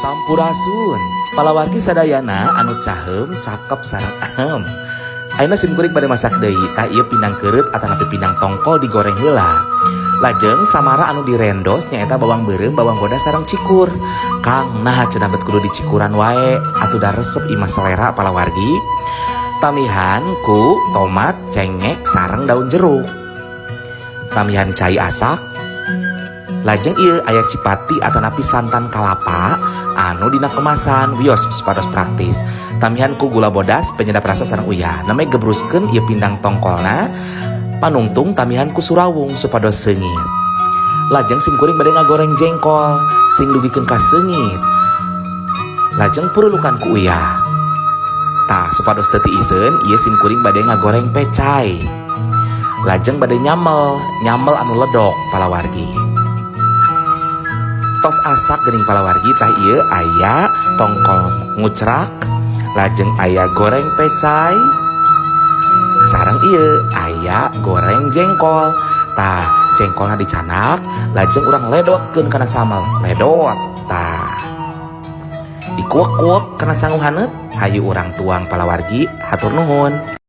Sampurasun palawargi sadayana anu cahem, cakep, sareng ahem. Ayeuna sim kuring bade masak deui. Tah, ieu pindang keureut atanapi pindang tongkol digoreng heula. Lajeng samara anu direndos nyaeta bawang beureum, bawang bodas sareng cikur. Kang, nah cenah bet kudu dicikuran wae? Atuh da resep imah selera, palawargi. Tambihan ku tomat, cengek, sareng daun jeruk. Tambihan cai asak. Lajeng ieu aya cipati atanapi santan kalapa anu dina kemasan, wios supados praktis. Tambihan ku gula bodas, penyedap rasa, sareng uyah. Namanya gebruskeun ieu pindang tongkolna. Panungtung tambihan ku surawung supados seungit. Lajeng sim kuring bade ngagoreng jengkol sing dugikeun ka seungit. Lajeng purulukan ku uyah. Tah, supados teu tiiseun, ieu sim kuring bade ngagoreng pecai. Lajeng bade nyamel, nyamel anu ledok, palawargi. Tos asak geuning, palawargi. Tah, ieu aya tongkol ngucrak, lajeng aya goreng pecai, sareng ieu aya goreng jengkol. Tah, jengkolna dicanak, lajeng urang ledotkeun kana sambal. Ledot. Tah, dikuek-kuek kana sangu haneut. Hayu urang tuang, palawargi. Hatur nuhun.